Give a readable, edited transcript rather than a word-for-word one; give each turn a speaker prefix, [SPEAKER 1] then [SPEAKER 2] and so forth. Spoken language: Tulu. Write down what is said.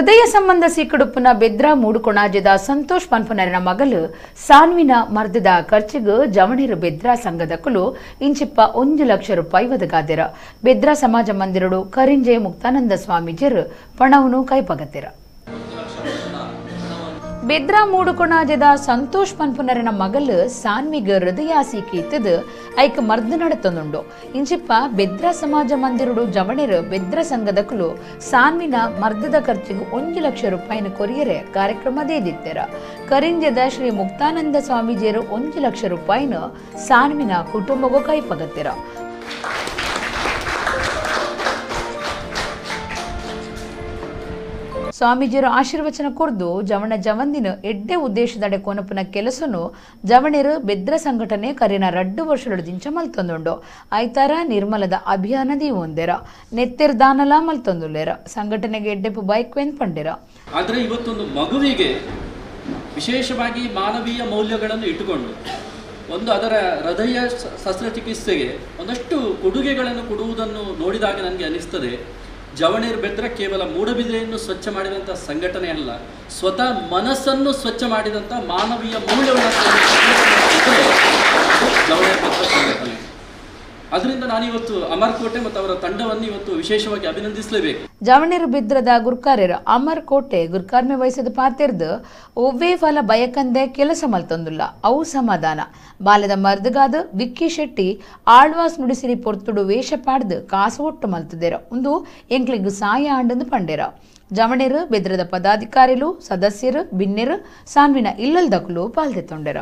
[SPEAKER 1] ಹೃದಯ ಸಂಬಂಧ ಸೀಕಡುಪ್ಪುನ ಬೆದ್ರ ಮೂಡುಕೊಣಾಜದ ಸಂತೋಷ್ ಪನ್ಪುನರಿನ ಮಗಲು ಸಾನ್ವಿನ ಮರ್ದದ ಖರ್ಚಿಗು ಜವಣಿರು ಬೆದ್ರ ಸಂಘದ ಕುಲು ಇಂಚಿಪ್ಪ 1 ಲಕ್ಷ ರೂಪಾಯಿ ಒದಗಾದಿರ. ಬೆದ್ರ ಸಮಾಜ ಮಂದಿರಡು ಕರಿಂಜೆ ಮುಕ್ತಾನಂದ ಸ್ವಾಮೀಜಿರು ಪಣವನ್ನು ಕೈಪಗತ್ತಿರ. ಬೆದ್ರ ಮೂಡುಕೊಣಾಜದ ಸಂತೋಷ್ ಪನ್ಪುನರಿನ ಮಗಲು ಸಾನ್ವಿಗ ಹೃದಯ ಸೀಕಿತ್ತದು ಐಕ್ ಮರ್ದು ನಡತೊಂದುಂಡು. ಇಂಚಿಪ್ಪ ಬೆದ್ರ ಸಮಾಜ ಮಂದಿರಡು ಜವಣಿರು ಬೆದ್ರ ಸಂಘದ ಕುಲು ಸಾನ್ವಿನ ಮರ್ದದ ಖರ್ಚಿಗೆ 1 ಲಕ್ಷ ರೂಪಾಯಿನ ಕೊರಿಯರೆ ಕಾರ್ಯಕ್ರಮ ದೇದಿತ್ತೆರ. ಕರಿಂಜದ ಶ್ರೀ ಮುಕ್ತಾನಂದ ಸ್ವಾಮೀಜಿಯರು 1 ಲಕ್ಷ ರೂಪಾಯಿನ ಸಾನ್ವಿನ ಕುಟುಂಬಗೂ ಕೈಪಗತ್ತಿರ. ಸ್ವಾಮೀಜಿಯರು ಆಶೀರ್ವಚನ ಕೊರ್ದು ಜವಣ ಜವಂದಿನ ಎಡ್ಡೆ ಉದ್ದೇಶದಡೆ ಕೊನಪುನ ಕೆಲಸನು ಜವಣಿರು ಬೆದ್ರ ಸಂಘಟನೆ ಕರಿನ 2 ವರ್ಷಗಳು ದಿಂಚ ಮಲ್ತೊಂದುಂಡು. ಐತಾರ ನಿರ್ಮಲದ ಅಭಿಯಾನ ದೀವೊಂದೆರ ನೆತ್ತೆರ್ ದಾನಲ ಮಲ್ತೊಂದುಲ್ಲೆರ ಸಂಘಟನೆಗೆ ಎಡ್ಡೆಪು ಬೈಕ್ವೆನ್ ಪಂಡೆರ.
[SPEAKER 2] ಆದರೆ ಇವತ್ತೊಂದು ಮಗುವಿಗೆ ವಿಶೇಷವಾಗಿ ಮಾನವೀಯ ಮೌಲ್ಯಗಳನ್ನು ಇಟ್ಟುಕೊಂಡು ಒಂದು ಅದರ ಹೃದಯ ಶಸ್ತ್ರಚಿಕಿತ್ಸೆಗೆ ಒಂದಷ್ಟು ಕೊಡುಗೆಗಳನ್ನು ಕೊಡುವುದನ್ನು ನೋಡಿದಾಗ ನನಗೆ ಅನಿಸ್ತದೆ, ಜವಣೀರ್ ಬೆದ್ರ ಕೇವಲ ಮೂಡಬಿದಿರೆಯನ್ನು ಸ್ವಚ್ಛ ಮಾಡಿದಂಥ ಸಂಘಟನೆ ಅಲ್ಲ, ಸ್ವತಃ ಮನಸ್ಸನ್ನು ಸ್ವಚ್ಛ ಮಾಡಿದಂಥ ಮಾನವೀಯ ಮೌಲ್ಯವನ್ನು ಜವಣೀರ್ ಬೆದ್ರ ಸಂಘಟನೆ. ಅದರಿಂದ ನಾನಿವತ್ತು ಅಮರ್ ಕೋಟೆ ಮತ್ತು ಅವರ ತಂಡವನ್ನು ಇವತ್ತು ವಿಶೇಷವಾಗಿ ಅಭಿನಂದಿಸಲೇಬೇಕು.
[SPEAKER 1] ಜವಣೀರು ಬಿದ್ರದ ಗುರ್ಕಾರ್ಯರು ಅಮರ್ ಕೋಟೆ ಗುರ್ಕಾರ್ಮೆ ವಹಿಸಿದ ಪಾತಿರ್ದು ಒವ್ವೇ ಫಲ ಬಯಕಂದೆ ಕೆಲಸ ಮಲ್ತೊಂದುಲ್ಲ ಅವು ಸಮಾಧಾನ. ಬಾಲ್ಯದ ಮರ್ದಗಾದ ವಿಕ್ಕಿ ಶೆಟ್ಟಿ ಆಳ್ವಾಸ್ ನುಡಿಸಿರಿ ಪೊರ್ತುಡು ವೇಷ ಪಾಡ್ದು ಕಾಸು ಒಟ್ಟು ಮಲ್ತದೇರ ಒಂದು ಎಂಕ್ಲಿಗ್ ಸಾಯ ಆಂಡಂದು ಪಂಡೇರ. ಜವಣೀರು ಬೆದ್ರದ ಪದಾಧಿಕಾರಿಲು ಸದಸ್ಯರು ಬಿನ್ನೆರು ಸಾನ್ವಿನ ಇಲ್ಲಲ್ದಕಲು ಪಾಲ್ದೆತ್ತೊಂಡೆರ.